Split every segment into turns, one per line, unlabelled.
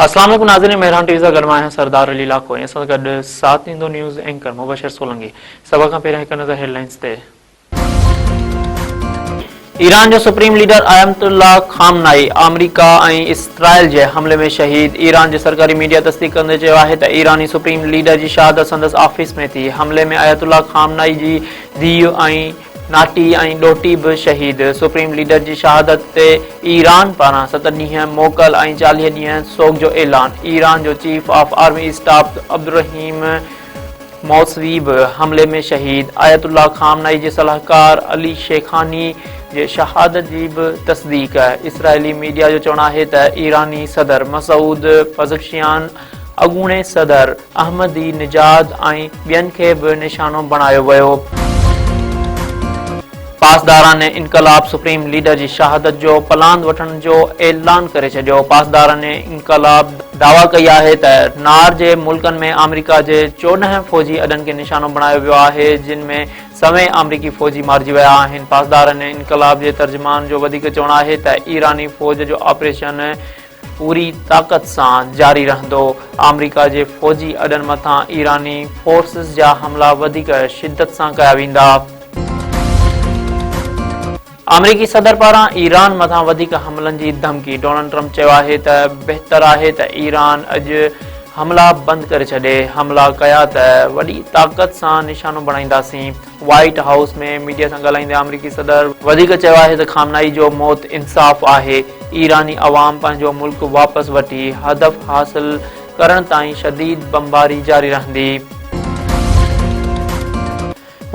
اسلام عليڪم ناظرين مهراڻ ٽي وي سان گڏ مان آهيان سردار علي لاکو ۽ اسان سان گڏ ساٿ ڏيندو نيوز اينڪر مبشر سولنگي سڀ کان پهريان هڪ نظر هيڊلائنز تي. ايران جو سپريم ليڊر آيت الله خامنائي آمريڪا ۽ اسرائيل جي حملي ۾ شهيد، ايران جي سرڪاري ميڊيا تصديق ڪندي چيو آهي ته ايراني سپريم ليڊر جي شهادت سندس آفيس ۾ ٿي، حملي ۾ آيت الله خامنائي جي ڌيء ۽ ناٽي ۽ ڏوهٽي به شهيد، سپريم ليڊر جي شهادت تي ايران پاران ست ڏينهن موڪل ۽ 40 ڏينهن سوڳ جو اعلان، ايران جو chief of army staff Abdolrahim Mousavi به حملي ۾ شهيد، آيت الله خامنائي جي صلاحڪار علي شيخاني جي شهادت جي به تصديق، اسرائيلي ميڊيا جو چوڻ آهي ته ايراني صدر مسعود پزشڪيان، اڳوڻي صدر احمدي نجاد ۽ ٻين کي به نشانو بڻايو ويو. پاسداران انقلاب سپريم ليڊر جي شهادت جو پلاند وٺڻ جو اعلان ڪري ڇڏيو. پاسداران انقلاب دعويٰ ڪئي آهي ته نار جي ملڪن ۾ آمريڪا جي 14 فوجي اڏن کي نشانو بڻايو ويو آهي جن ۾ سوين آمريڪي فوجي مارجي ويا آهن. پاسداران انقلاب جي ترجمان جو وڌيڪ چوڻ آهي ته ايراني فوج جو آپريشن پوري طاقت سان جاري رهندو. آمريڪا جي فوجي اڏن مٿان ايراني فورسز جا حملا وڌيڪ شدت سان ڪيا ويندا. آمريڪي صدر پاران ايران مٿان وڌيڪ حملن جي ڌمڪي، ڊونلڊ ٽرمپ چيو آهي ته بهتر آهي ته ايران اڄ حملا بند ڪري ڇڏي، حملا ڪيا ته وڏي طاقت سان نشانو بڻائينداسين. وائيٽ هائوس ۾ ميڊيا سان ڳالهائيندي آمريڪي صدر وڌيڪ چيو آهي ته خامنائي جو موت انصاف آهي، ايراني عوام پنهنجو ملڪ واپس وٺي هدف حاصل ڪرڻ تائين شديد بمباري جاري رهندي.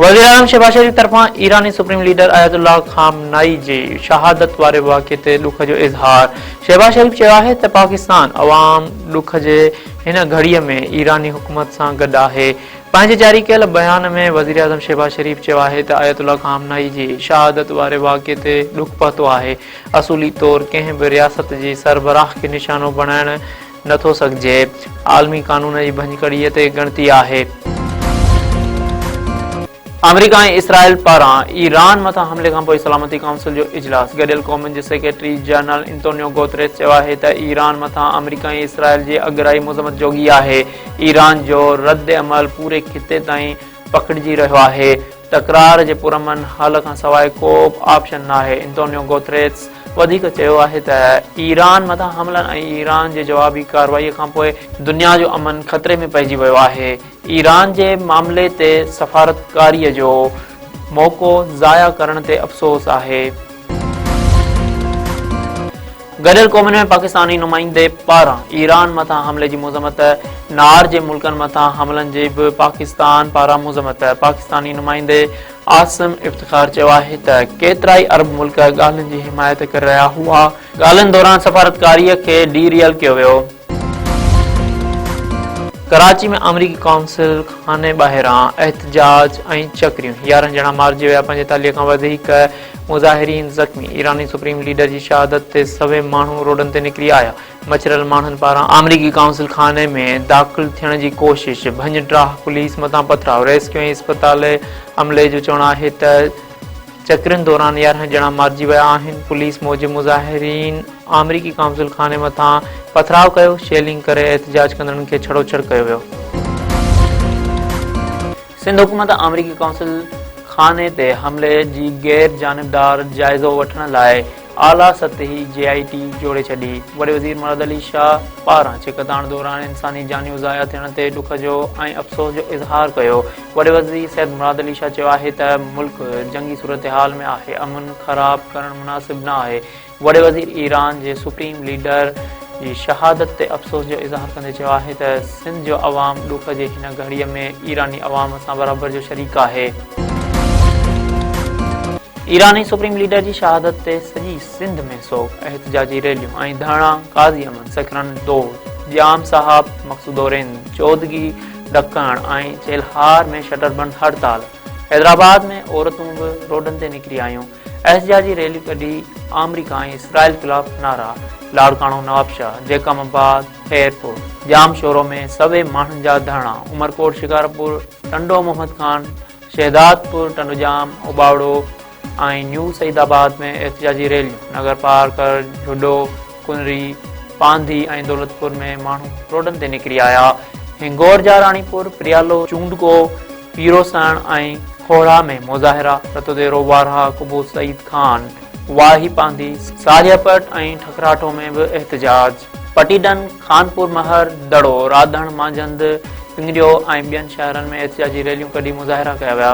وزيراعظم شهباز شريف طرفان ايراني سپريم ليڊر آيت الله خامنائي جي شهادت واري واقعي تي ڏک جو اظهار شهباز شريف چيو آهي ته پاڪستان عوام ڏک جي هن گهڙيء ۾ ايراني حڪومت سان گڏ آهي پنهنجي جاري ڪيل بيان ۾ وزيراعظم شهباز شريف چيو آهي ته آيت الله خامنائي جي شهادت واري واقعي تي ڏک پهتو آهي اصولي طور ڪنهن به رياست جي سربراهه کي نشانو بڻائڻ نه ٿو سگهجي، عالمي قانون جي ڀڃڪڙي تي ڳڻتي آهي. آمريڪا ۽ اسرائيل پاران ايران مٿان حملي کانپوء سلامتي ڪائونسل جو اجلاس، گڏيل قومن جي سيڪريٽري جنرل انتونيو گوتريس چيو آهي ته ايران مٿان آمريڪا ۽ اسرائيل جي اڳرائي مذمت جوڳي آهي، ايران جو ردعمل پوري خطي تائين پکڙجي رهيو آهي، تڪرار جي پرامن حل کانسواء ڪو به آپشن ناهي. انتونيو گوتريس وڌيڪ چيو آهي ته ايران مٿان حملن ۽ ايران جي جوابي ڪارروائي کانپوء دنيا جو امن خطري ۾ پئجي ويو آهي، ايران جي معاملي تي سفارتڪاري جو موقعو ضايع ڪرڻ تي افسوس آهي. گڏيل قومن ۾ پاڪستاني نمائندي پاران ايران مٿان حملي جي مذمت، نار جي ملڪن مٿان حملن جي به پاڪستان پاران مذمت، پاڪستاني نمائندي عاصم افتخار چيو آهي ته ڪيترائي عرب ملڪ ڳالهين جي حمايت ڪري رهيا هئا، ڳالهين دوران سفارتڪاري کي ڊي ريل ڪيو ويو. ڪراچي ۾ آمريڪي قونصل خاني ٻاهران احتجاج ۽ چڪريون، 11 ڄڻا مارجي ويا، 45 کان وڌيڪ مظاهرين زخمي، ايراني سپريم ليڊر جي شهادت تي سوين ماڻهو روڊن تي نڪري آيا، مڇريل ماڻهن پاران آمريڪي قونصل خاني ۾ داخل ٿيڻ جي ڪوشش، ڀڃ ڊاهه، پوليس مٿان پٿراء، ريسڪيو ۽ اسپتالي عملي جو چوڻ آهي ته چڪرين دوران 11 ڄڻا مارجي ويا آهن، پوليس موجب مظاهرين آمريڪي قونصل خاني مٿان پٿراء ڪيو، شيلنگ ڪري احتجاج ڪندڙن کي ڇڙوڇڙ ڪيو ويو. سنڌ حڪومت آمريڪي قونصل خاني تي حملي جي غير جانبدار جائزو وٺڻ لاء اعليٰ سطحي جي آء ٽي جوڙي ڇڏي. وڏي وزير مراد علي شاهه پاران ڇڪتاڻ دوران انساني جانيون ضايع ٿيڻ تي ڏک جو ۽ افسوس جو اظهار ڪيو. وڏي وزير سيد مراد علي شاهه چيو آهي ته ملڪ جنگي صورتحال ۾ آهي، امن خراب ڪرڻ مناسب نه آهي. وڏي وزير ايران جي سپريم ليڊر جي شهادت تي افسوس جو اظهار ڪندي چيو آهي ته سنڌ جو عوام ڏک جي هن گهڙيء ۾ ايراني عوام سان برابر جو شريڪ آهي. ايراني سپريم ليڊر جي شهادت تي سڄي سنڌ ۾ سوڳ، احتجاجي ريليون ۽ ڌرڻا، قاضي امن، سکرن، دور، ڄام صاحب، مقصودورين، چودڳي، ڏکڻ ۽ چيلهار ۾ شٽر بند هڙتال، حيدرآباد ۾ عورتون به روڊن تي نڪري آيون. احتجاجي ريلي ڪڍي آمريڪا ۽ اسرائيل خلاف نعرا، لاڙڪاڻو، نوابشاهه، جيڪب آباد، خيرپور، ڄامشورو ۾ سوين ماڻهن جا ڌرڻا، عمرڪوٽ، شڪارپور، ٽنڊو محمد خان، شهدادپور، ٽنڊوڄام، اوٻاوڙو ۽ نيو سعيد آباد ۾ احتجاجي ريليون، نگرپارڪر، جهڏو، ڪنري، پانڌي ۽ دولتپور ۾ ماڻهو روڊن تي نڪري آيا. هنگورجا، راڻيپور، پريالو، چونڊڪو، پيروسڻ ۽ کوهڙا ۾ مظاهرا، رتوديرو، وارها، قبو سعيد خان، واهي پانڌي، سارياپٽ ۽ ٺڪراٺو ۾ به احتجاج. پٽيڊن، خانپور مهر، دڙو، راڌڻ، مانجهند، پنگريو ۽ ٻين شهرن ۾ احتجاجي ريليون ڪڍي مظاهرا ڪيا ويا.